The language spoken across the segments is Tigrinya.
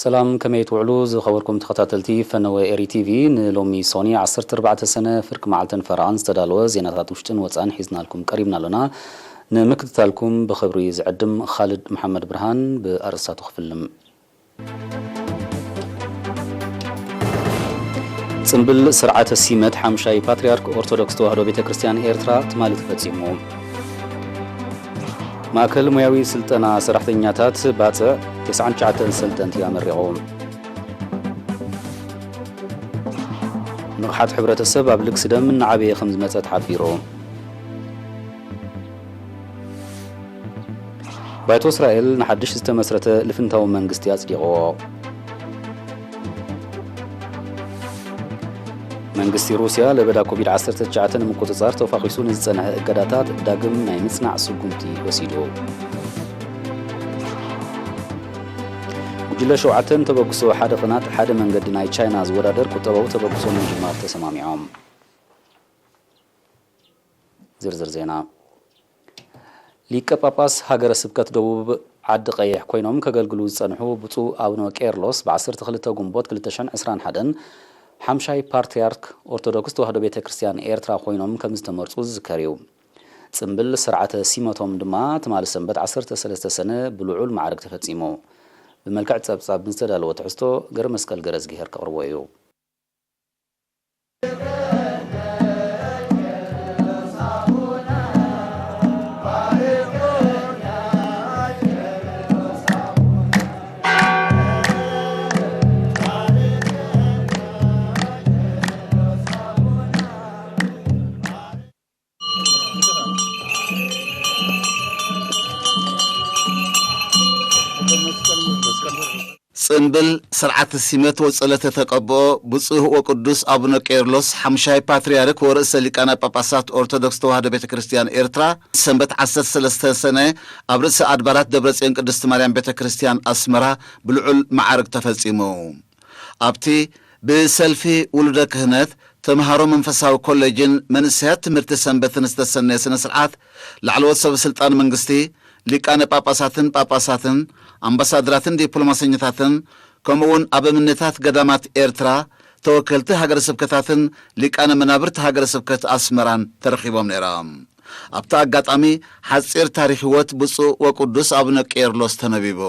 ሰላም፣ ከመይ ትውዕሉ ዝኸበርኩም ተኸታተልቲ ፈነወ ኤሪ ቲቪ? ንሎሚ ሶኒ ዓሰርተ ኣርባዕተ ሰነ ፍርቂ መዓልትን ፈረቓን ዝተዳለወ ዜናታት ውሽጥን ወጻእን ሒዝናልኩም ቀሪብና ኣለና። ንምክትታልኩም ብኽብሪ ዝዕድም ኻልድ መሓመድ ብርሃን። ብኣርእስታቱ ክፍልም። ጽምብል ስርዓተ ሲመት ሓምሻይ ፓትርያርክ ኦርቶዶክስ ተዋህዶ ቤተ ክርስቲያን ኤርትራ ትማሊ ተፈጺሙ። ማእከል ሞያዊ ስልጠና ሰራሕተኛታት ባጽዕ ተስዓን ትሽዓተን ሰልጠንቲ ኣመሪቑ። ንቕሓት ሕብረተሰብ ኣብ ልግሲ ደም እናዓበየ ከም ዝመጸ ተሓቢሩ። ባይቶ እስራኤል ንሓድሽ ዝተመስረተ ልፍንታዊ መንግስቲ ኣጽዲቑዎ። መንግስቲ ሩስያ ለበዳ ኮቪድ ዓሰርተ ትሽዓተ ንምቁጽጻር ተፋኺሱ ንዝጸንሐ እገዳታት ዳግም ናይ ምጽናዕ ስጉምቲ ወሲዱ። ጉጅለ ሸውዓተን ተበግሶ ሓደ ቅናት ሓደ መንገዲ ናይ ቻይና ዝወዳደር ቁጠባዊ ተበግሶ ንምጅማር ተሰማሚዖም። ዝርዝር ዜና። ሊቀ ጳጳስ ሃገረ ስብከት ደቡብ ዓዲ ቀይሕ ኮይኖም ከገልግሉ ዝጸንሑ ብፁዕ ኣቡነ ቄርሎስ ብ ዓሰርተ ክልተ ግንቦት ክልተ ሽሕን ዕስራን ሓደን ሓምሻይ ፓትርያርክ ኦርቶዶክስ ተዋህዶ ቤተ ክርስቲያን ኤርትራ ኮይኖም ከም ዝተመርጹ ዝዝከር እዩ። ጽምብል ስርዓተ ሲመቶም ድማ ትማሊ ሰንበት ዓሰርተ ሰለስተ ሰነ ብልዑል ማዕርግ ተፈጺሙ። ብመልክዕ ጸብጻብ ዝተዳለወ ትሕዝቶ ገረ መስቀል ገረዝግሄር ከቕርቦ እዩ። ጽንብል ስርዓተ ሲመት ወጸሎተ ተቀብኦ ብፁዕ ወቅዱስ ኣቡነ ቄርሎስ ሓምሻይ ፓትርያርክ ወርእሰ ሊቃነ ጳጳሳት ኦርቶዶክስ ተዋህዶ ቤተ ክርስቲያን ኤርትራ ሰንበት ዓሰርተ ሰለስተ ሰነ ኣብ ርእሰ ኣድባራት ደብረጽዮን ቅድስቲ ማርያም ቤተ ክርስቲያን ኣስመራ ብልዑል መዓርግ ተፈጺሙ። ኣብቲ ብሰልፊ ውሉደ ክህነት፣ ተምሃሮ መንፈሳዊ ኮሌጅን መንእሰያት ትምህርቲ ሰንበትን ዝተሰነየ ስነ ስርዓት፣ ላዕለዎት ሰብ ስልጣን መንግስቲ፣ ሊቃነ ጳጳሳትን ጳጳሳትን፣ ኣምባሳደራትን ዲፕሎማሰኛታትን፣ ከምኡ እውን ኣበምኔታት ገዳማት ኤርትራ፣ ተወከልቲ ሃገረ ስብከታትን ሊቃነ መናብርት ሃገረ ስብከት ኣስመራን ተረኺቦም ነይሮም። ኣብቲ ኣጋጣሚ ሓጺር ታሪኽ ህይወት ብፁዕ ወቅዱስ ኣቡነ ቄርሎስ ተነቢቡ።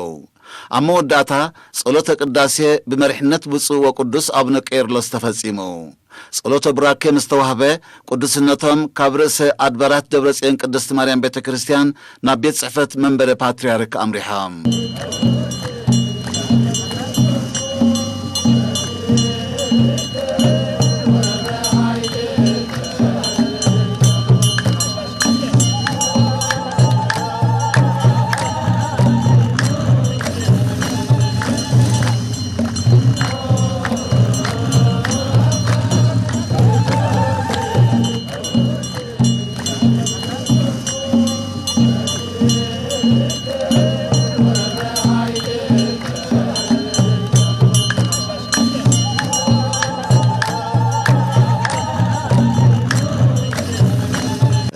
ኣብ መወዳእታ ጸሎተ ቅዳሴ ብመሪሕነት ብፁዕ ወቅዱስ ኣቡነ ቄርሎስ ተፈጺሙ። ጸሎተ ቡራኬ ምስ ተዋህበ፣ ቅዱስነቶም ካብ ርእሰ ኣድባራት ደብረ ጽዮን ቅድስቲ ማርያም ቤተ ክርስቲያን ናብ ቤት ጽሕፈት መንበረ ፓትርያርክ ኣምሪሖም።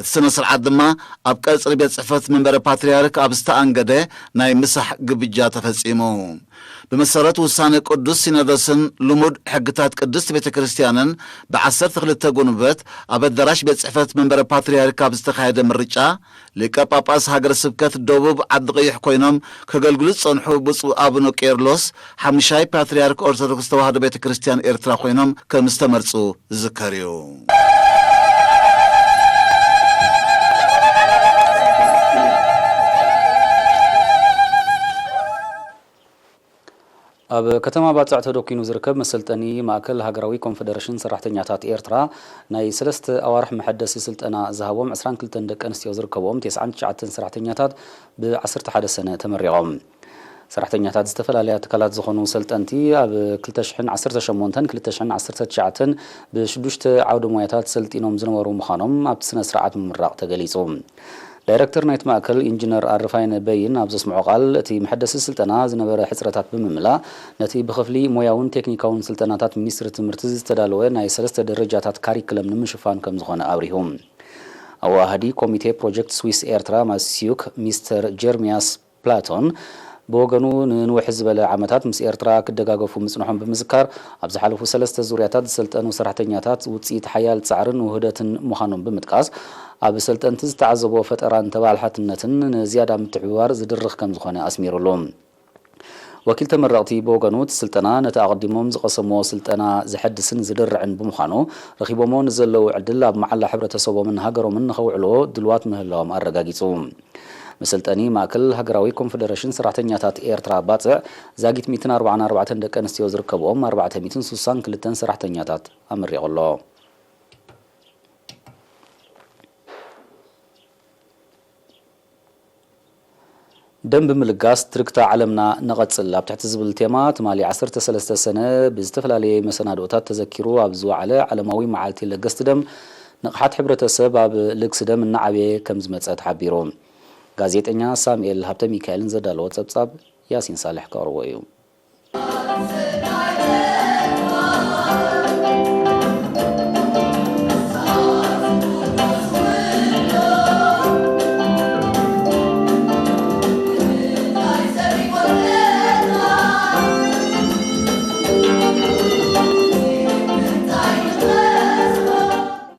እቲ ስነ ስርዓት ድማ ኣብ ቀጽሪ ቤት ጽሕፈት መንበረ ፓትርያርክ ኣብ ዝተኣንገደ ናይ ምሳሕ ግብጃ ተፈጺሙ። ብመሰረት ውሳነ ቅዱስ ሲኖዶስን ልሙድ ሕግታት ቅድስት ቤተ ክርስቲያንን፣ ብዓሰርተ ክልተ ጉንበት ኣብ ኣዳራሽ ቤት ጽሕፈት መንበረ ፓትርያርክ ኣብ ዝተኻየደ ምርጫ፣ ሊቀ ጳጳስ ሃገረ ስብከት ደቡብ ዓዲ ቀይሕ ኮይኖም ከገልግሉ ዝጸንሑ ብፁዕ ኣቡነ ቄርሎስ ሓምሻይ ፓትርያርክ ኦርቶዶክስ ተዋህዶ ቤተ ክርስቲያን ኤርትራ ኮይኖም ከም ዝተመርጹ ዝዝከር እዩ። ኣብ ከተማ ባጽዕ ተደኲኑ ዝርከብ መሰልጠኒ ማእከል ሃገራዊ ኮንፈደረሽን ሰራሕተኛታት ኤርትራ ናይ ሰለስተ ኣዋርሕ መሐደሲ ስልጠና ዝሃቦም ዕስራን ክልተን ደቂ ኣንስትዮ ዝርከብኦም ተስዓን ትሽዓተን ሰራሕተኛታት ብ ዓሰርተ ሓደ ሰነ ተመሪቖም። ሰራሕተኛታት ዝተፈላለያ ትካላት ዝኾኑ ሰልጠንቲ ኣብ ክልተ ሽሕን ዓሰርተ ሸሞንተን ክልተ ሽሕን ዓሰርተ ትሽዓተን ብሽዱሽተ ዓውደ ሞያታት ሰልጢኖም ዝነበሩ ምዃኖም ኣብቲ ስነ ስርዓት ምምራቕ ተገሊጹ። ዳይረክተር ናይቲ ማእከል ኢንጂነር ኣረፋይነ በይን ኣብ ዘስምዖ ቃል፣ እቲ መሐደሲ ስልጠና ዝነበረ ሕጽረታት ብምምላእ፣ ነቲ ብክፍሊ ሞያውን ቴክኒካውን ስልጠናታት ሚኒስትሪ ትምህርቲ ዝተዳለወ ናይ ሰለስተ ደረጃታት ካሪክለም ንምሽፋን ከም ዝኾነ ኣብሪሁ። ኣወሃሃዲ ኮሚቴ ፕሮጀክት ስዊስ ኤርትራ ማስዩክ ሚስተር ጀርሚያስ ፕላቶን፣ ብወገኑ፣ ንንውሕ ዝበለ ዓመታት ምስ ኤርትራ ክደጋገፉ ምጽንሖም ብምዝካር፣ ኣብ ዝሓለፉ ሰለስተ ዙርያታት ዝሰልጠኑ ሰራሕተኛታት ውጽኢት ሓያል ጻዕርን ውህደትን ምዃኖም ብምጥቃስ፣ ኣብ ሰልጠንቲ ዝተዓዘቦ ፈጠራን ተባላሓትነትን ንዝያዳ ምትሕብባር ዝድርኽ ከም ዝኾነ ኣስሚሩሉ። ወኪል ተመረቕቲ ብወገኑ፣ እቲ ስልጠና ነቲ ኣቐዲሞም ዝቐሰምዎ ስልጠና ዘሐድስን ዝድርዕን ብምዃኑ፣ ረኺቦምዎ ንዘለዉ ዕድል ኣብ መዓላ ሕብረተሰቦምን ሃገሮምን ንኸውዕልዎ ድልዋት ምህላዎም ኣረጋጊጹ። መሰልጠኒ ማእከል ሃገራዊ ኮንፈደረሽን ሰራሕተኛታት ኤርትራ፣ ባጽዕ፣ ዛጊት ሚእትን ኣርባዓን ኣርባዕተን ደቂ ኣንስትዮ ዝርከብኦም ኣርባዕተ ሚእትን ስሳን ክልተን ሰራሕተኛታት ኣመሪቑ ኣሎ። ደም ብምልጋስ ትርክታ ዓለምና ነቐጽል ኣብ ትሕቲ ዝብል ቴማ፣ ትማሊ ዓሰርተ ሰለስተ ሰነ ብዝተፈላለየ መሰናድኦታት ተዘኪሩ ኣብ ዝወዓለ ዓለማዊ መዓልቲ ለገስቲ ደም፣ ንቕሓት ሕብረተሰብ ኣብ ልግሲ ደም እናዓበየ ከም ዝመጸ ተሓቢሩ። ጋዜጠኛ ሳሙኤል ሃብተ ሚካኤልን ዘዳለዎ ጸብጻብ ያሲን ሳልሕ ከቕርቦ እዩ።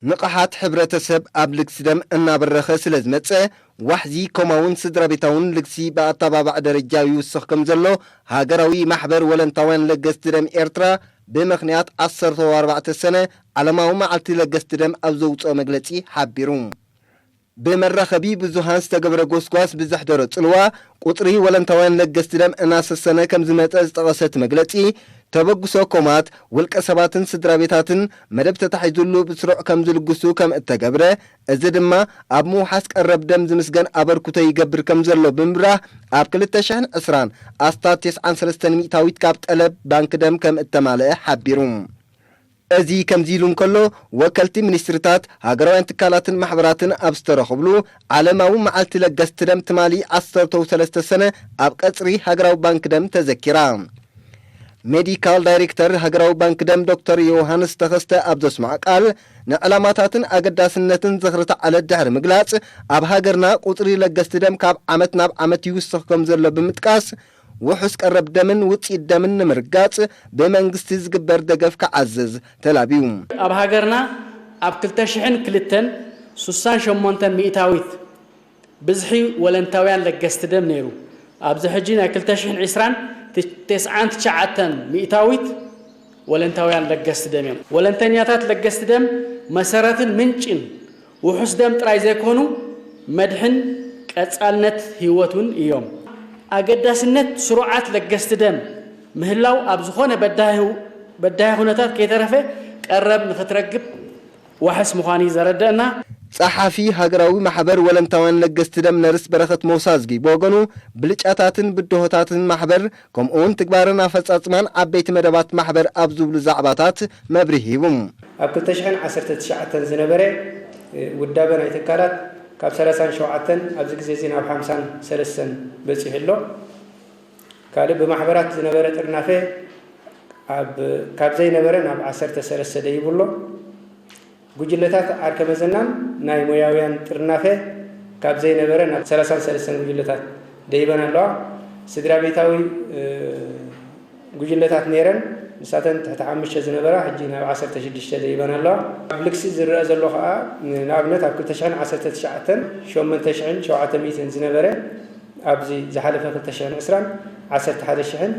ንቕሓት ሕብረተሰብ ኣብ ልግሲ ደም እናበረኸ ስለ ዝመጸ፣ ዋሕዚ ኮማውን ስድራ ቤታውን ልግሲ ብኣተባባዕ ደረጃ ይውስኽ ከም ዘሎ፣ ሃገራዊ ማሕበር ወለንታውያን ለገስቲ ደም ኤርትራ ብምኽንያት ዓሰርተ ኣርባዕተ ሰነ ዓለማዊ መዓልቲ ለገስቲ ደም ኣብ ዘውጽኦ መግለጺ ሓቢሩ። ብመራኸቢ ብዙሃን ዝተገብረ ጎስጓስ ብዘሕደሮ ጽልዋ፣ ቁጽሪ ወለንታውያን ለገስቲ ደም እናሰሰነ ከም ዝመጸ ዝጠቐሰ እቲ መግለጺ፣ ተበግሶ ኮማት፣ ውልቀ ሰባትን ስድራ ቤታትን መደብ ተታሒዙሉ ብስሩዕ ከም ዝልግሱ ከም እተገብረ፣ እዚ ድማ ኣብ ምውሓስ ቀረብ ደም ዝምስገን ኣበርክቶ ይገብር ከም ዘሎ ብምብራህ፣ ኣብ ክልተ ሽሕን ዕስራን ኣስታት ተስዓን ሰለስተን ሚእታዊት ካብ ጠለብ ባንክ ደም ከም እተማልአ ሓቢሩ። እዚ ከምዚ ኢሉ እንከሎ፣ ወከልቲ ሚኒስትሪታት፣ ሃገራውያን ትካላትን ማሕበራትን ኣብ ዝተረኸብሉ፣ ዓለማዊ መዓልቲ ለገስቲ ደም ትማሊ ዓሰርተ ሰለስተ ሰነ ኣብ ቀጽሪ ሃገራዊ ባንክ ደም ተዘኪራ። ሜዲካል ዳይሬክተር ሃገራዊ ባንክ ደም ዶክተር ዮሃንስ ተኸስተ ኣብ ዘስምዖ ቃል፣ ንዕላማታትን ኣገዳስነትን ዝኽሪ እቲ ዕለት ድሕሪ ምግላጽ፣ ኣብ ሃገርና ቁጽሪ ለገስቲ ደም ካብ ዓመት ናብ ዓመት ይውስኽ ከም ዘሎ ብምጥቃስ፣ ውሑስ ቀረብ ደምን ውጽኢት ደምን ንምርጋጽ ብመንግስቲ ዝግበር ደገፍ ክዓዝዝ ተላብዩ። ኣብ ሃገርና ኣብ ክልተ ሽሕን ክልተን ስሳን ሸሞንተን ሚእታዊት ብዝሒ ወለንታውያን ለገስቲ ደም ነይሩ። ኣብዚ ሕጂ ናይ ክልተ ሽሕን ዕስራን ተስዓን ትሽዓተን ሚእታዊት ወለንታውያን ለገስቲ ደም እዮም። ወለንተኛታት ለገስቲ ደም መሰረትን ምንጭን ውሑስ ደም ጥራይ ዘይኮኑ፣ መድሕን ቀጻልነት ህይወት እውን እዮም። ኣገዳስነት ስሩዓት ለገስቲ ደም ምህላው ኣብ ዝኾነ በዳሂ በዳሂ ኩነታት ከይተረፈ ቀረብ ንኽትረክብ ዋሕስ ምዃኑ እዩ ዘረደእና። ጸሓፊ ሃገራዊ ማሕበር ወለንታውያን ለገስቲ ደም ነርስ በረኸት ሞሳዝጊ ብወገኑ፣ ብልጫታትን ብድሆታትን ማሕበር፣ ከምኡውን ትግባርን ኣፈጻጽማን ዓበይቲ መደባት ማሕበር ኣብ ዝብሉ ዛዕባታት መብርሂ ሂቡ። ኣብ ክልተ ሽሕን ዓሰርተ ትሽዓተን ዝነበረ ውዳበ ናይ ትካላት ካብ ሰላሳን ሸውዓተን ኣብዚ ግዜ እዚ ናብ ሓምሳን ሰለስተን በጺሑ ኣሎ። ካልእ ብማሕበራት ዝነበረ ጥርናፈ ኣብ፣ ካብ ዘይነበረ ናብ ዓሰርተ ሰለስተ ደይቡ ኣሎ። ጉጅለታት ዓርከ መዘናን ናይ ሞያውያን ጥርናፈ ካብ ዘይነበረ ናብ ሰላሳን ሰለስተን ጉጅለታት ደይበን ኣለዋ። ስድራ ቤታዊ፣ እ፣ ጉጅለታት ነይረን፣ ንሳተን ትሕቲ ሓሙሽተ ዝነበራ ሕጂ ናብ ዓሰርተ ሽዱሽተ ደይበን ኣለዋ። ኣብ ልግሲ ዝረአ ዘሎ ከኣ፣ ን-፣ ንኣብነት ኣብ ክልተ ሽሕን ዓሰርተ ትሽዓተን ሸሞንተ ሽሕን ሸውዓተ ሚእትን ዝነበረ፣ ኣብዚ ዝሓለፈ ክልተ ሽሕን ዕስራን ዓሰርተ ሓደ ሽሕን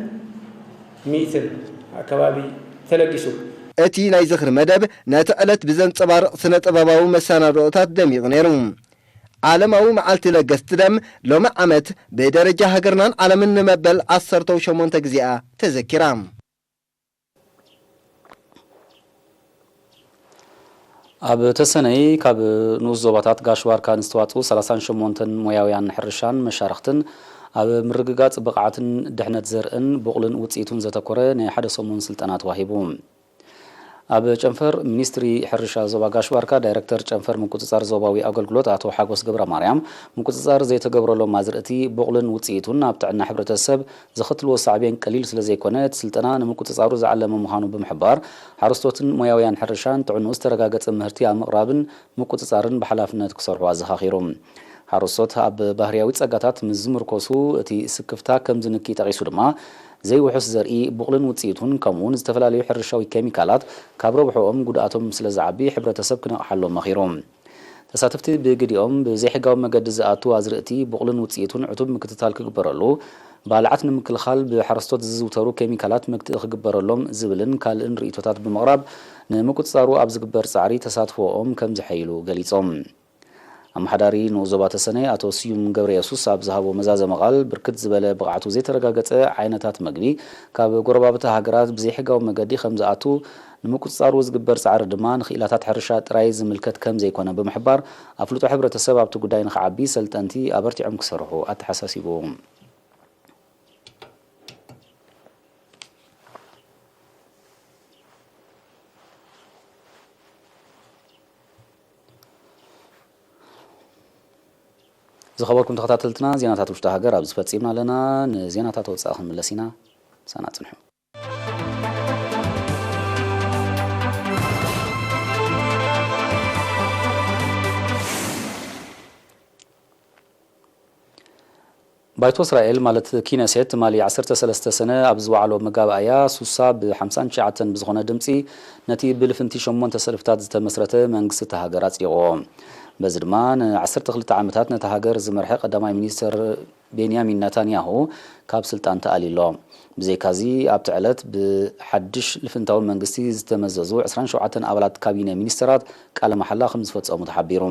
ሚእትን ኣከባቢ ተለጊሱ። እቲ ናይ ዝኽሪ መደብ ነቲ ዕለት ብዘንጸባርቕ ስነ-ጥበባዊ መሰናድኦታት ደሚቑ ነይሩ። ዓለማዊ መዓልቲ ለገስቲ ደም ሎሚ ዓመት ብደረጃ ሃገርናን ዓለምን ንመበል ዓሰርተ ሸሞንተ ግዜኣ ተዘኪራ። ኣብ ተሰነይ ካብ ንኡስ ዞባታት ጋሽ ባርካ ንዝተዋጽኡ ሰላሳን ሸሞንተን ሞያውያን ሕርሻን መሻርኽትን ኣብ ምርግጋጽ ብቕዓትን ድሕነት ዘርእን ቡቕልን ውጽኢቱን ዘተኮረ ናይ ሓደ ሰሙን ስልጠና ተዋሂቡ። ኣብ ጨንፈር ሚኒስትሪ ሕርሻ ዞባ ጋሽ ባርካ ዳይረክተር ጨንፈር ምቁጽጻር ዞባዊ ኣገልግሎት ኣቶ ሓጎስ ገብረ ማርያም፣ ምቁጽጻር ዘይተገብረሎም ኣዝርእቲ ቡቕልን ውጽኢቱን ኣብ ጥዕና ሕብረተሰብ ዘኸትልዎ ሳዕቤን ቀሊል ስለ ዘይኮነ፣ እቲ ስልጠና ንምቁጽጻሩ ዝዓለመ ምዃኑ ብምሕባር፣ ሓረስቶትን ሞያውያን ሕርሻን ጥዕንኡ ዝተረጋገጸ ምህርቲ ኣብ ምቕራብን ምቁጽጻርን ብሓላፍነት ክሰርሑ ኣዘኻኺሩ። ሓረስቶት ኣብ ባህርያዊ ጸጋታት ምስ ዝምርኮሱ እቲ ስክፍታ ከም ዝንኪ ጠቒሱ ድማ፣ ዘይውሑስ ዘርኢ፣ ቡቕልን ውጽኢቱን ከምኡውን ዝተፈላለዩ ሕርሻዊ ኬሚካላት ካብ ረብሕኦም ጉድኣቶም ስለ ዝዓቢ ሕብረተሰብ ክነቕሓሎም መኺሩ። ተሳተፍቲ ብግዲኦም ብዘይሕጋዊ መገዲ ዝኣቱ ኣዝርእቲ፣ ቡቕልን ውጽኢቱን ዕቱብ ምክትታል ክግበረሉ፣ ባልዓት ንምክልኻል ብሓረስቶት ዝዝውተሩ ኬሚካላት መግትኢ ክግበረሎም ዝብልን ካልእን ርእይቶታት ብምቕራብ ንምቁጽጻሩ ኣብ ዝግበር ጻዕሪ ተሳትፎኦም ከም ዝሐይሉ ገሊጾም። ኣመሓዳሪ ንኡስ ዞባ ተሰነይ ኣቶ ስዩም ገብረየሱስ ኣብ ዝሃቦ መዛዘሚ ቃል፣ ብርክት ዝበለ ብቕዓቱ ዘይተረጋገጸ ዓይነታት መግቢ ካብ ጎረባብቲ ሃገራት ብዘይሕጋዊ መገዲ ከም ዝኣቱ ንምቁጽጻሩ ዝግበር ጻዕሪ ድማ ንኽኢላታት ሕርሻ ጥራይ ዝምልከት ከም ዘይኮነ ብምሕባር፣ ኣፍልጦ ሕብረተሰብ ኣብቲ ጉዳይ ንኽዓቢ ሰልጠንቲ ኣበርቲዖም ክሰርሑ ኣተሓሳሲቡ። ዝኸበርኩም ተኸታተልትና፣ ዜናታት ውሽጢ ሃገር ኣብዚ ፈጺምና ኣለና። ንዜናታት ወጻኢ ክንምለስ ኢና። ምሳና ጽንሑ። ባይቶ እስራኤል ማለት ኪነሴት ትማሊ ዓሰርተ ሰለስተ ሰነ ኣብ ዝወዓሎ መጋባእያ ሱሳ ብ ሓምሳን ትሽዓተን ብዝኾነ ድምፂ ነቲ ብልፍንቲ ሸሞንተ ሰልፍታት ዝተመስረተ መንግስቲ እታ ሃገር ኣጽዲቑዎ። በዚ ድማ ን ዓሰርተ ክልተ ዓመታት ነታ ሃገር ዝመርሐ ቀዳማይ ሚኒስትር ቤንያሚን ናታንያሁ ካብ ስልጣን ተኣልዩ ኣሎ። ብዘይካዚ ኣብቲ ዕለት ብሓድሽ ልፍንታዊ መንግስቲ ዝተመዘዙ ዕስራን ሸውዓተን ኣባላት ካቢነ ሚኒስተራት ቃለ መሓላ ከም ዝፈጸሙ ተሓቢሩ።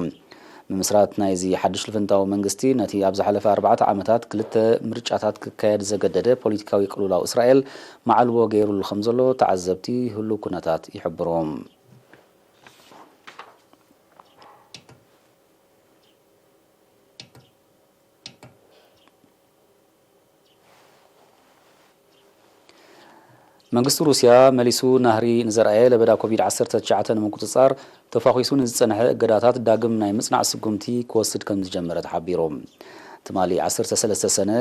ምምስራት ናይዚ ሓድሽ ልፍንታዊ መንግስቲ ነቲ ኣብ ዝሓለፈ ኣርባዕተ ዓመታት ክልተ ምርጫታት ክካየድ ዘገደደ ፖለቲካዊ ቅልውላው እስራኤል መዓልቦ ገይሩሉ ከም ዘሎ ተዓዘብቲ ህሉው ኩነታት ይሕብሩ። መንግስቲ ሩስያ መሊሱ ናህሪ ንዘርኣየ ለበዳ ኮቪድ ዓሰርተ ትሽዓተ ንምቁጽጻር ተፋኺሱ ንዝጸንሐ እገዳታት ዳግም ናይ ምጽናዕ ስጉምቲ ክወስድ ከም ዝጀመረ ተሓቢሩ። ትማሊ ዓሰርተ ሰለስተ ሰነ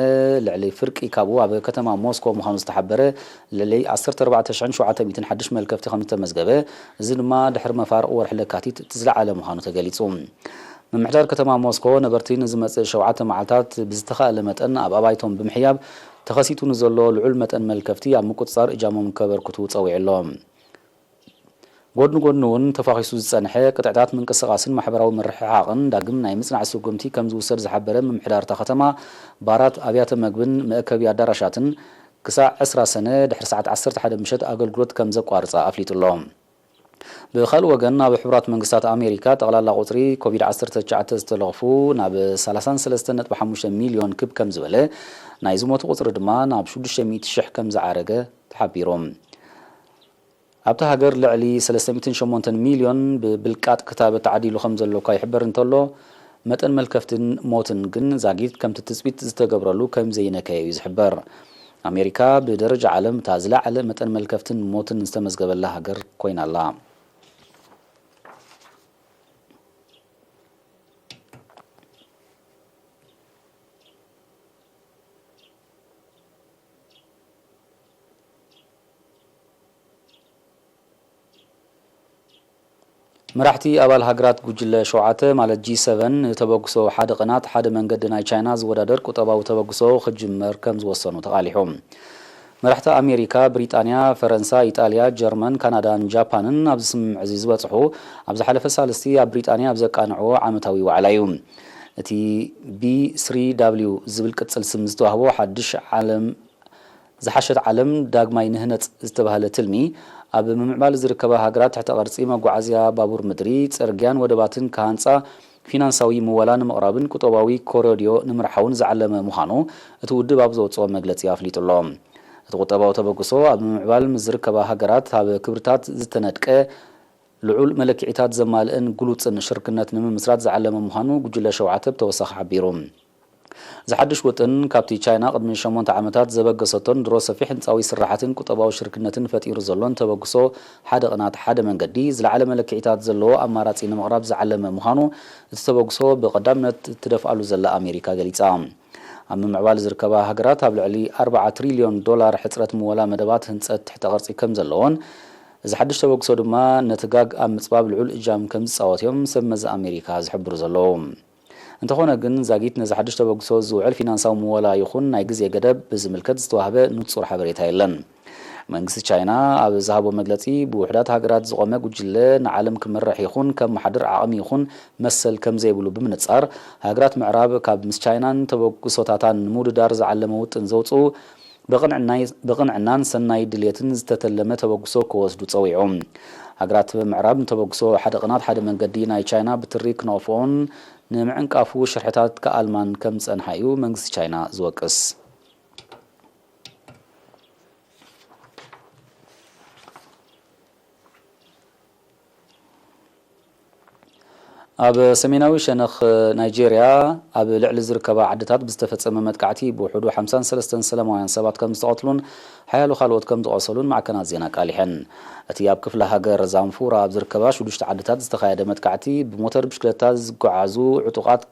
ልዕሊ ፍርቂ ካብኡ ኣብ ከተማ ሞስኮ ምዃኑ ዝተሓበረ ልዕሊ ዓሰርተ ኣርባዕተ ሽሕን ሸውዓተ ሚእትን ሓድሽ መልከፍቲ ከም ዝተመዝገበ፣ እዚ ድማ ድሕሪ መፋርቕ ወርሒ ለካቲት እቲ ዝለዓለ ምዃኑ ተገሊጹ። ምምሕዳር ከተማ ሞስኮ ነበርቲ ንዝመጽእ ሸውዓተ መዓልታት ብዝተኻእለ መጠን ኣብ ኣባይቶም ብምሕያብ ተኸሲቱ ንዘሎ ልዑል መጠን መልከፍቲ ኣብ ምቁጽጻር እጃሞም ከበርክቱ ጸዊዑ ኣሎ። ጎድኒ ጎድኑ እውን ተፋኺሱ ዝጸንሐ ቅጥዕታት ምንቅስቓስን ማሕበራዊ ምርሕሓቕን ዳግም ናይ ምጽናዕ ስጉምቲ ከም ዝውሰድ ዝሓበረ ምምሕዳር እታ ከተማ፣ ባራት፣ ኣብያተ መግብን መእከቢ ኣዳራሻትን ክሳዕ ዕስራ ሰነ ድሕሪ ሰዓት ዓሰርተ ሓደ ምሸት ኣገልግሎት ከም ዘቋርጻ ኣፍሊጡ ኣሎ። ብኻልእ ወገን፣ ኣብ ሕቡራት መንግስታት ኣሜሪካ ጠቕላላ ቁጽሪ ኮቪድ ዓሰርተ ትሽዓተ ዝተለኽፉ ናብ ሰላሳን ሰለስተን ነጥቢ ሓሙሽተ ሚልዮን ክብ ከም ዝበለ፣ ናይ ዝሞቱ ቁጽሪ ድማ ናብ ሽዱሽተ ሚእቲ ሽሕ ከም ዝዓረገ ተሓቢሩ። ኣብታ ሃገር ልዕሊ ሰለስተ ሚእትን ሸሞንተን ሚልዮን ብብልቃጥ ክታበት ተዓዲሉ ከም ዘሎ እኳ ይሕበር እንተሎ፣ መጠን መልከፍትን ሞትን ግን ዛጊት ከምቲ ትጽቢት ዝተገብረሉ ከም ዘይነከየ እዩ ዝሕበር። ኣሜሪካ ብደረጃ ዓለም እታ ዝለዓለ መጠን መልከፍትን ሞትን ዝተመዝገበላ ሃገር ኮይና ኣላ። መራሕቲ ኣባል ሃገራት ጉጅለ ሸውዓተ ማለት ጂ ሰቨን ንተበግሶ ሓደ ቅናት ሓደ መንገዲ ናይ ቻይና ዝወዳደር ቁጠባዊ ተበግሶ ክጅመር ከም ዝወሰኑ ተቓሊሑ። መራሕቲ ኣሜሪካ፣ ብሪጣንያ፣ ፈረንሳ፣ ኢጣልያ፣ ጀርመን፣ ካናዳን ጃፓንን ኣብዚ ስምምዕ እዚ ዝበጽሑ ኣብ ዝሓለፈ ሳልስቲ ኣብ ብሪጣንያ ኣብ ዘቃንዕዎ ዓመታዊ ዋዕላ እዩ። እቲ ቢ ስሪ ዳብሊው ዝብል ቅጽል ስም ዝተዋህቦ ሓድሽ ዓለም ዝሓሸት ዓለም ዳግማይ ንህነጽ ዝተባህለ ትልሚ፣ ኣብ ምምዕባል ዝርከባ ሃገራት ትሕተ ቅርጺ መጓዓዝያ ባቡር ምድሪ፣ ጽርግያን ወደባትን ክሃንጻ፣ ፊናንሳዊ ምወላ ንምቕራብን ቁጠባዊ ኮሪድዮ ንምርሓውን ዝዓለመ ምዃኑ እቲ ውድብ ኣብ ዘውጽኦ መግለጺ ኣፍሊጡ ኣሎ። እቲ ቁጠባዊ ተበግሶ ኣብ ምምዕባል ምስ ዝርከባ ሃገራት ኣብ ክብርታት ዝተነድቀ ልዑል መለክዒታት ዘማልእን ግሉጽን ሽርክነት ንምምስራት ዝዓለመ ምዃኑ ጉጅለ ሸውዓተ ብተወሳኺ ሓቢሩ። እዚ ሓድሽ ውጥን፣ ካብቲ ቻይና ቅድሚ ሸሞንተ ዓመታት ዘበገሰቶን ድሮ ሰፊሕ ህንጻዊ ስራሓትን ቁጠባዊ ሽርክነትን ፈጢሩ ዘሎን ተበግሶ ሓደ ቅናት ሓደ መንገዲ፣ ዝለዓለ መለክዒታት ዘለዎ ኣማራጺ ንምቕራብ ዝዓለመ ምዃኑ እቲ ተበግሶ ብቐዳምነት ትደፍኣሉ ዘላ ኣሜሪካ ገሊጻ። ኣብ ምምዕባል ዝርከባ ሃገራት ኣብ ልዕሊ ኣርባዓ ትሪልዮን ዶላር ሕጽረት ምወላ መደባት ህንጸት ትሕተ ቅርጺ ከም ዘለዎን፣ እዚ ሓድሽ ተበግሶ ድማ ነቲ ጋግ ኣብ ምጽባብ ልዑል እጃም ከም ዝጻወት እዮም ሰብ መዚ ኣሜሪካ ዝሕብሩ ዘለዉ። እንተኾነ ግን ዛጊት ነዚ ሓድሽ ተበግሶ ዝውዕል ፊናንሳዊ ምወላ ይኹን ናይ ግዜ ገደብ ብዝምልከት ዝተዋህበ ንጹር ሓበሬታ የለን። መንግስቲ ቻይና ኣብ ዝሃቦ መግለጺ፣ ብውሑዳት ሃገራት ዝቖመ ጉጅለ ንዓለም ክመርሕ ይኹን ከመሓድር ዓቕሚ ይኹን መሰል ከም ዘይብሉ ብምንጻር፣ ሃገራት ምዕራብ ካብ ምስ ቻይናን ተበግሶታታን ንምውድዳር ዝዓለመ ውጥን ዘውጽኡ ብቕንዕናይ-፣ ብቕንዕናን ሰናይ ድልየትን ዝተተለመ ተበግሶ ክወስዱ ጸዊዑ። ሃገራት ምዕራብ ንተበግሶ ሓደ ቅናት ሓደ መንገዲ ናይ ቻይና ብትሪ ክነቕፍኦን ንምዕንቃፉ ሽርሕታት ክኣልማን ከም ዝጸንሓ እዩ መንግስቲ ቻይና ዝወቅስ። ኣብ ሰሜናዊ ሸነኽ ናይጄርያ ኣብ ልዕሊ ዝርከባ ዓድታት ብዝተፈጸመ መጥቃዕቲ ብውሕዱ ሓምሳን ሰለስተን ሰላማውያን ሰባት ከም ዝተቐትሉን ሓያሎ ካልኦት ከም ዝቖሰሉን ማዕከናት ዜና ኣቃሊሐን። እቲ ኣብ ክፍለ ሃገር ዛምፉራ ኣብ ዝርከባ ሽዱሽተ ዓድታት ዝተኻየደ መጥቃዕቲ ብሞተር ብሽክለታ ዝጓዓዙ ዕጡቓት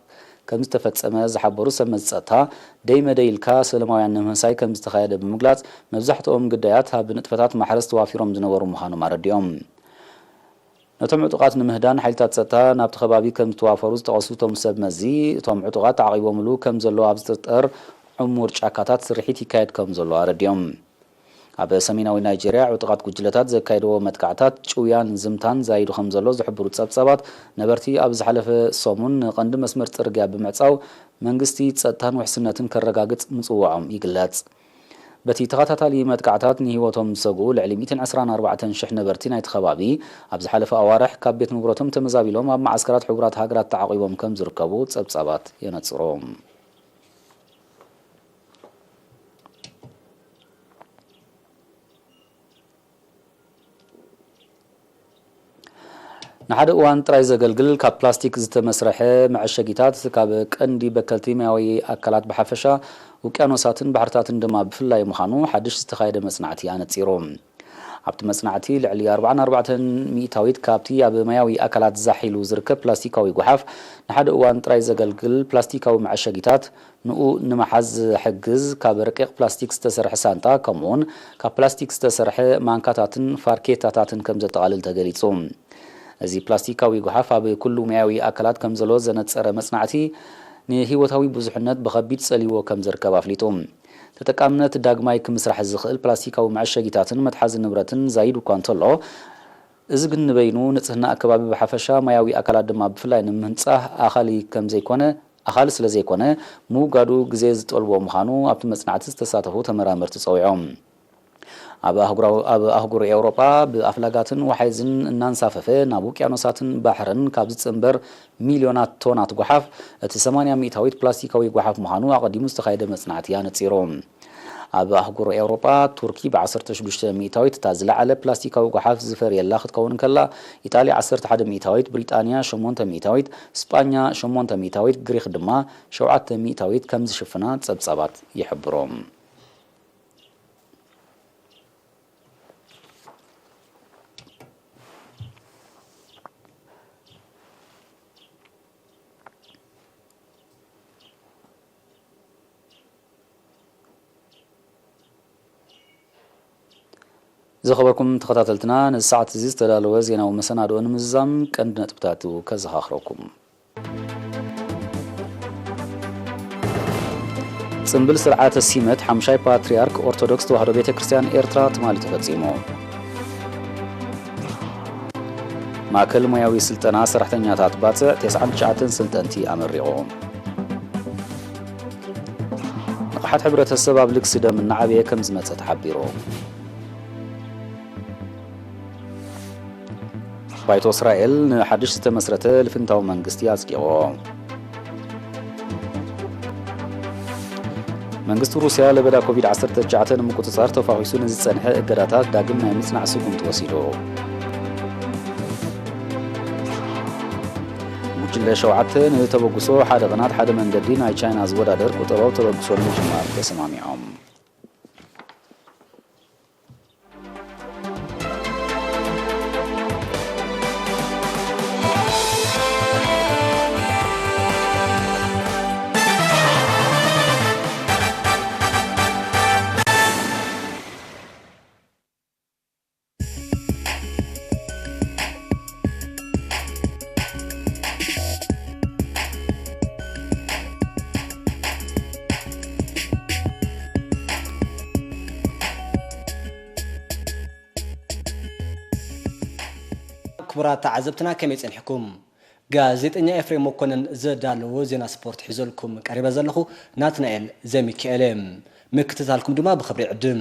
ከም ዝተፈጸመ ዝሓበሩ ሰብ መዚ ጸጥታ፣ ደይ መደይ ኢልካ ሰላማውያን ንምህሳይ ከም ዝተኻየደ ብምግላጽ፣ መብዛሕትኦም ግዳያት ኣብ ንጥፈታት ማሕረስ ተዋፊሮም ዝነበሩ ምዃኖም ኣረዲኦም። ነቶም ዕጡቓት ንምህዳን ሓይልታት ጸጥታ ናብቲ ከባቢ ከም ዝተዋፈሩ ዝጠቐሱ እቶም ሰብ መዚ፣ እቶም ዕጡቓት ተዓቒቦምሉ ከም ዘሎ ኣብ ዝጥርጠር ዕሙር ጫካታት ስርሒት ይካየድ ከም ዘሎ ኣረዲኦም። ኣብ ሰሜናዊ ናይጄርያ ዕጡቓት ጉጅለታት ዘካየድዎ መጥቃዕታት ጭውያን ዝምታን ዛይዱ ከም ዘሎ ዝሕብሩ ጸብጻባት፣ ነበርቲ ኣብ ዝሓለፈ ሰሙን ንቐንዲ መስመር ጽርግያ ብምዕጻው መንግስቲ ጸጥታን ውሕስነትን ከረጋግጽ ምጽዋዖም ይግለጽ። በቲ ተኸታታሊ መጥቃዕታት ንህይወቶም ዝሰግኡ ልዕሊ ሚእትን ዕስራን ኣርባዕተን ሽሕ ነበርቲ ናይቲ ከባቢ፣ ኣብ ዝሓለፈ ኣዋርሕ ካብ ቤት ንብረቶም ተመዛቢሎም ኣብ መዓስከራት ሕቡራት ሃገራት ተዓቒቦም ከም ዝርከቡ ጸብጻባት የነጽሩ። ንሓደ እዋን ጥራይ ዘገልግል ካብ ፕላስቲክ ዝተመስርሐ መዐሸጊታት ካብ ቀንዲ በከልቲ ማያዊ ኣካላት ብሓፈሻ፣ ውቅያኖሳትን ባሕርታትን ድማ ብፍላይ ምዃኑ ሓድሽ ዝተኻየደ መጽናዕቲ ኣነጺሩ። ኣብቲ መጽናዕቲ ልዕሊ ኣርባዓን ኣርባዕተን ሚእታዊት ካብቲ ኣብ ማያዊ ኣካላት ዛሕ ኢሉ ዝርከብ ፕላስቲካዊ ጓሓፍ ንሓደ እዋን ጥራይ ዘገልግል ፕላስቲካዊ መዐሸጊታት ንኡ ንምሓዝ ዝሕግዝ ካብ ረቂቕ ፕላስቲክ ዝተሰርሐ ሳንጣ፣ ከምኡውን ካብ ፕላስቲክ ዝተሰርሐ ማንካታትን ፋርኬታታትን ከም ዘጠቓልል ተገሊጹ። እዚ ፕላስቲካዊ ጓሓፍ ኣብ ኩሉ ሙያዊ ኣካላት ከም ዘሎ ዘነጸረ መጽናዕቲ፣ ንህይወታዊ ብዙሕነት ብኸቢድ ጸልይዎ ከም ዝርከብ ኣፍሊጡ። ተጠቃምነት ዳግማይ ክምስራሕ ዝኽእል ፕላስቲካዊ መዐሸጊታትን መትሓዚ ንብረትን ዛይዱ እኳ እንተሎ፣ እዚ ግን ንበይኑ ንጽህና ኣከባቢ ብሓፈሻ፣ ማያዊ ኣካላት ድማ ብፍላይ ንምንጻህ ኣኻሊ ከም ዘይኮነ፣ ኣኻሊ ስለ ዘይኮነ፣ ምውጋዱ ግዜ ዝጠልቦ ምዃኑ ኣብቲ መጽናዕቲ ዝተሳተፉ ተመራመርቲ ጸዊዖም። ኣብ ኣህጉራዊ-፣ ኣብ ኣህጉር ኤውሮጳ ብኣፍላጋትን ወሓይዝን እናንሳፈፈ ናብ ውቅያኖሳትን ባሕርን ካብ ዝጽንበር ሚልዮናት ቶናት ጓሓፍ፣ እቲ ሰማንያ ሚእታዊት ፕላስቲካዊ ጓሓፍ ምዃኑ ኣቐዲሙ ዝተኻየደ መጽናዕቲ ኣነጺሩ። ኣብ ኣህጉር ኤውሮጳ፣ ቱርኪ ብ ዓሰርተ ሽዱሽተ ሚእታዊት እታ ዝለዓለ ፕላስቲካዊ ጓሓፍ ዝፈርየላ ክትከውን እንከላ፣ ኢጣልያ ዓሰርተ ሓደ ሚእታዊት፣ ብሪጣንያ ሸሞንተ ሚእታዊት፣ ስጳኛ ሸሞንተ ሚእታዊት፣ ግሪኽ ድማ ሸውዓተ ሚእታዊት ከም ዝሽፍና ጸብጻባት ይሕብሩ። ዝኸበርኩም ተኸታተልትና፣ ነዚ ሰዓት እዚ ዝተዳለወ ዜናዊ መሰናድኦ ንምዝዛም ቀንዲ ነጥብታቱ ከዘኻኽረኩም። ጽምብል ስርዓተ ሲመት ሓምሻይ ፓትርያርክ ኦርቶዶክስ ተዋህዶ ቤተ ክርስቲያን ኤርትራ ትማሊ ተፈጺሙ። ማእከል ሞያዊ ስልጠና ሰራሕተኛታት ባጽዕ ተስዓን ትሽዓተን ሰልጠንቲ ኣመሪቑ። ንቕሓት ሕብረተሰብ ኣብ ልግሲ ደም እናዓበየ ከም ዝመጸ ተሓቢሩ። ባይቶ እስራኤል ንሓድሽ ዝተመስረተ ልፍንታዊ መንግስቲ ኣጽዲቑ። መንግስቲ ሩስያ ለበዳ ኮቪድ ዓሰርተ ትሽዓተ ንምቁጽጻር ተፋኺሱ ንዝጸንሐ እገዳታት ዳግም ናይ ምጽናዕ ስጉምቲ ወሲዱ። ጉጅለ ሸውዓተ ንተበግሶ ሓደ ቅናት ሓደ መንገዲ ናይ ቻይና ዝወዳደር ቁጠባዊ ተበግሶ ንምጅማር ተሰማሚዖም። ክቡራት ተዓዘብትና ከመይ ጸኒሕኩም? ጋዜጠኛ ኤፍሬም መኮነን ዘዳለዎ ዜና ስፖርት ሒዘልኩም ቀሪበ ዘለኹ ናትናኤል ዘሚካኤል እየ። ምክትታልኩም ድማ ብኽብሪ ይዕድም።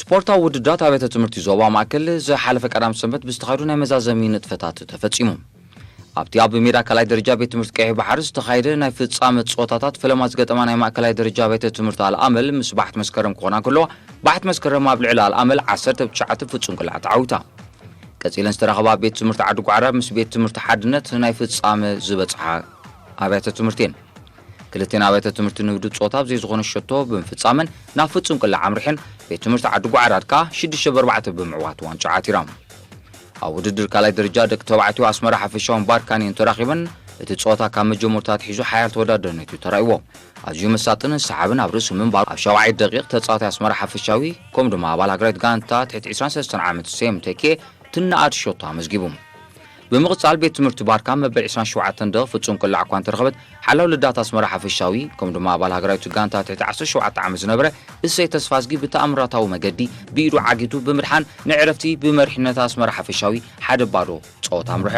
ስፖርታዊ ውድድራት ኣብያተ ትምህርቲ ዞባ ማእከል ዝሓለፈ ቀዳም ሰንበት ብዝተኻየዱ ናይ መዛዘሚ ንጥፈታት ተፈጺሙ። ኣብቲ ኣብ ሜዳ ካልኣይ ደረጃ ቤት ትምህርቲ ቀይሕ ባሕሪ ዝተኻየደ ናይ ፍጻመ ጸወታታት ፈለማ ዝገጠማ ናይ ማእከላይ ደረጃ ቤት ትምህርቲ ኣልኣመል ምስ ባሕት መስከረም ክኾና ከለዋ፣ ባሕት መስከረም ኣብ ልዕሊ ኣልኣመል ዓሰርተ ብትሽዓተ ፍጹም ቅልዓ ተዓዊታ። ቀጺለን ዝተራኸባ ቤት ትምህርቲ ዓዲ ጓዕራ ምስ ቤት ትምህርቲ ሓድነት ናይ ፍጻመ ዝበጽሓ ኣብያተ ትምህርቲ እየን። ክልቴን ኣብያተ ትምህርቲ ንውድብ ጾታ ኣብ ዘይዝኾነ ሸቶ ብምፍጻመን ናብ ፍጹም ቅላዕ ኣምሪሐን፣ ቤት ትምህርቲ ዓዲ ጓዕራድ ከኣ ሽዱሽተ ብ ኣርባዕተ ብምዕዋት ዋንጫ ዓቲራ። ኣብ ውድድር ካልኣይ ደረጃ ደቂ ተባዕትዮ ኣስመራ ሓፈሻውን ባርካን እየን ተራኺበን። እቲ ጸወታ ካብ መጀመርታ ኣትሒዙ ሓያል ተወዳደርነት እዩ ተራእይዎ። ኣዝዩ መሳጥን ሰሓብን ኣብ ርእሱ ምንባሩ፣ ኣብ ሻውዓይ ደቂቕ ተጻዋታይ ኣስመራ ሓፈሻዊ ከምኡ ድማ ኣባል ሃገራዊት ጋንታ ትሕቲ ዕስራን ሰለስተን ዓመት ሴም ተኬ ትነኣድ ሸቶ ኣመዝጊቡ። ብምቕጻል ቤት ትምህርቲ ባርካ መበል ዕስራን ሸውዓተን ደቂቕ ፍጹም ቅላዕ እኳ እንተረኸበት፣ ሓላው ልዳት ኣስመራ ሓፈሻዊ ከምኡ ድማ ኣባል ሃገራዊት ጋንታ ትሕቲ ዓሰርተ ሸውዓተ ዓመት ዝነበረ እሰይ ተስፋዝጊ ብተኣምራታዊ መገዲ ብኢዱ ዓጊቱ ብምድሓን ንዕረፍቲ ብመሪሕነት ኣስመራ ሓፈሻዊ ሓደ ባዶ ጸወታ ኣምርሐ።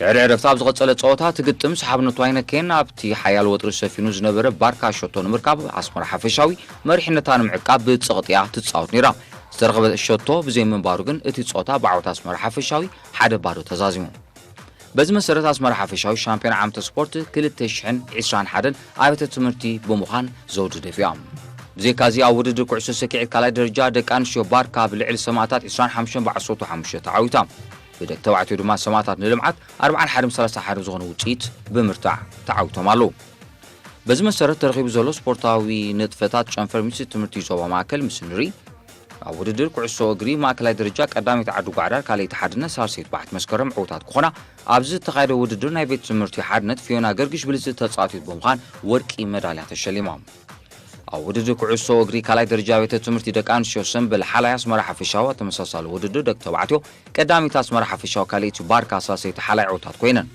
ድሕሪ ዕረፍቲ ኣብ ዝቐጸለ ጸወታ እቲ ግጥም ሰሓብነቱ ኣይነከየን። ኣብቲ ሓያል ወጥሪ ሰፊኑ ዝነበረ ባርካ ሸቶ ንምርካብ ኣስመራ ሓፈሻዊ መሪሕነታ ንምዕቃብ ብጸቕጢ እያ ትጻወት ነይራ። ዝተረኸበ ሸቶ ብዘይምንባሩ ግን እቲ ጸወታ ብዓወት ኣስመራ ሓፈሻዊ ሓደ ባዶ ተዛዚሙ። በዚ መሰረት ኣስመራ ሓፈሻዊ ሻምፒዮን ዓመተ ስፖርት ክልተ ሽሕን ዕስራን ሓደን ኣብያተ ትምህርቲ ብምዃን ዘውዲ ደፊኣ። ብዘይካዚ ኣብ ውድድር ኩዕሶ ሰኪዔት ካልኣይ ደረጃ ደቂ ኣንስትዮ ባርካ ኣብ ልዕሊ ሰማእታት ዕስራን ሓሙሽተን ብዓሰርተ ሓሙሽተ ተዓዊታ። ብደቂ ተባዕትዮ ድማ ሰማእታት ንልምዓት ኣርብዓን ሓደን ሰላሳን ሓደ ብዝኾነ ውፅኢት ብምርታዕ ተዓዊቶም ኣለዉ። በዚ መሰረት ተረኺቡ ዘሎ ስፖርታዊ ንጥፈታት ጨንፈር ሚኒስትሪ ትምህርቲ ዞባ ማእከል ምስ ንርኢ፣ ኣብ ውድድር ኩዕሶ እግሪ ማእከላይ ደረጃ ቀዳመይቲ ዓዲ ጓዕዳር፣ ካልኣይቲ ሓድነት፣ ሳልሰይቲ ባሕቲ መስከረም ዕዉታት ክኾና፣ ኣብዚ ዝተኻየደ ውድድር ናይ ቤት ትምህርቲ ሓድነት ፊዮና ገርግሽ ብልጽቲ ተጻዋቲት ብምዃን ወርቂ መዳልያ ተሸሊማ። ኣብ ውድድር ኩዕሶ እግሪ ካልኣይ ደረጃ ቤተ ትምህርቲ ደቂ ኣንስትዮ ሰምበል ሓላይ ኣስመራ ሓፈሻዊ ተመሳሳሊ ውድድር ደቂ ተባዕትዮ ቀዳሚት ኣስመራ ሓፈሻዊ ካልኣይቲ ባርካ ሳልሰይቲ ሓላይ ዕዉታት ኮይነን።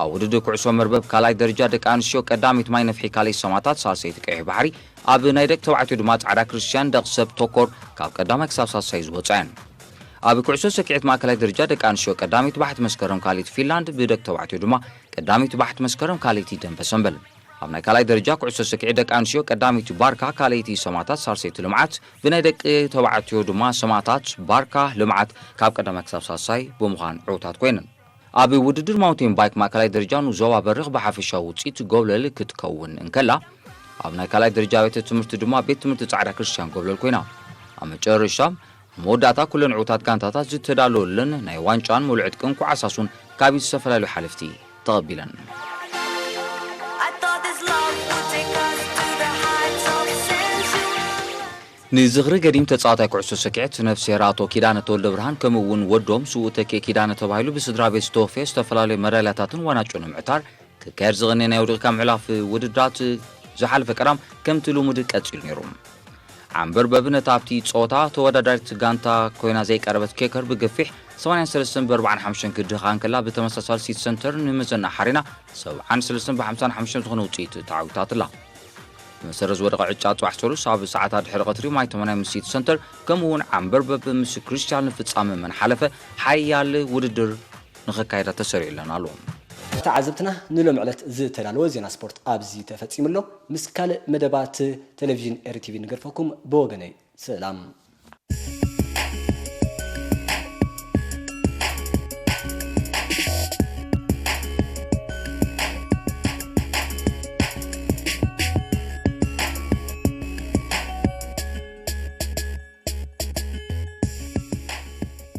ኣብ ውድድር ኩዕሶ መርበብ ካልኣይ ደረጃ ደቂ ኣንስትዮ ቀዳሚት ማይ ነፍሒ ካልኣይቲ ሰማታት ሳልሰይቲ ቀይሕ ባሕሪ ኣብ ናይ ደቂ ተባዕትዮ ድማ ጻዕዳ ክርስትያን ደቂ ሰብ ተኮር ካብ ቀዳማይ ክሳብ ሳልሳይ ዝወጻ እየን። ኣብ ኩዕሶ ሰኪዔት ማእከላይ ደረጃ ደቂ ኣንስትዮ ቀዳሚት ባሕቲ መስከረም ካልኣይቲ ፊንላንድ ብደቂ ተባዕትዮ ድማ ቀዳሚት ባሕቲ መስከረም ካልኣይቲ ደንበ ሰምበል። ኣብ ናይ ካልኣይ ደረጃ ኩዕሶ ሰኪዔት ደቂ ኣንስትዮ ቀዳሚት ባርካ ካልኣይቲ ሰማታት ሳልሰይቲ ልምዓት ብናይ ደቂ ተባዕትዮ ድማ ሰማታት ባርካ ልምዓት ካብ ቀዳማይ ክሳብ ሳልሳይ ብምዃን ዕዉታት ኮይነን። ኣብ ውድድር ማውንቴን ባይክ ማእከላይ ደረጃ ንዞባ በሪኽ ብሓፈሻዊ ውፅኢት ጎብለል ክትከውን እንከላ፣ ኣብ ናይ ካልኣይ ደረጃ ቤተ ትምህርቲ ድማ ቤት ትምህርቲ ጻዕዳ ክርስትያን ጎብለል ኮይና። ኣብ መጨረሻ፣ ኣብ መወዳእታ ኩለን ዕዉታት ጋንታታት ዝተዳለወለን ናይ ዋንጫን ምሉዕ ዕጥቅን ኮዓሳሱን ካብ ዝተፈላለዩ ሓለፍቲ ተቐቢለን። I thought this love would take us to the heights of sensuality. ንዝኽሪ ገዲም ተጻዋታይ ኩዕሶ ሰኪዔት ነፍስሄር ኣቶ ኪዳነ ተወልደ ብርሃን ከምኡ እውን ወዶም ስዉእ ተኪኤ ኪዳነ ተባሂሉ ብስድራ ቤት ዝተወፈየ ዝተፈላለዩ መዳልያታትን ዋናጮ ንምዕታር ክካየድ ዝቐነየ ናይ ወዲቕካ ምዕላፍ ውድድራት ዝሓለፈ ቀዳም ከምቲ ልሙድ ቀጺሉ ነይሩ። ዓምበርበብ ነታ ኣብቲ ጸወታ ተወዳዳሪት ጋንታ ኮይና ዘይቀረበት ኬከር ብገፊሕ ሰማንያን ሰለስተን ብ ኣርብዓን ሓሙሽተን ክድኻ እንከላ ብተመሳሳሊ ሲቲ ሰንተር ንመዘና ሓሪና ሰብዓን ሰለስተን ብ ሓምሳን ሓሙሽተን ዝኾነ ውጽኢት ተዓዊታትላ። ብመሰረት ዝወደቐ ዕጫ ጽባሕ ሰሉስ ኣብ ሰዓታት ድሕሪ ቀትሪ ማይ ተመናይ ምስ ሲቲ ሰንተር ከምኡ እውን ዓምበርበብ ምስ ክሪስታል ንፍጻመ መን ሓለፈ ሓያል ውድድር ንኸካየዳ ተሰሪዑለን ኣሎ። ተዓዘብትና ንሎም ዕለት ዝተዳለወ ዜና ስፖርት ኣብዚ ተፈጺሙ ኣሎ። ምስ ካልእ መደባት ቴሌቪዥን ኤሪ ቲቪ ንገድፈኩም። ብወገነይ ሰላም።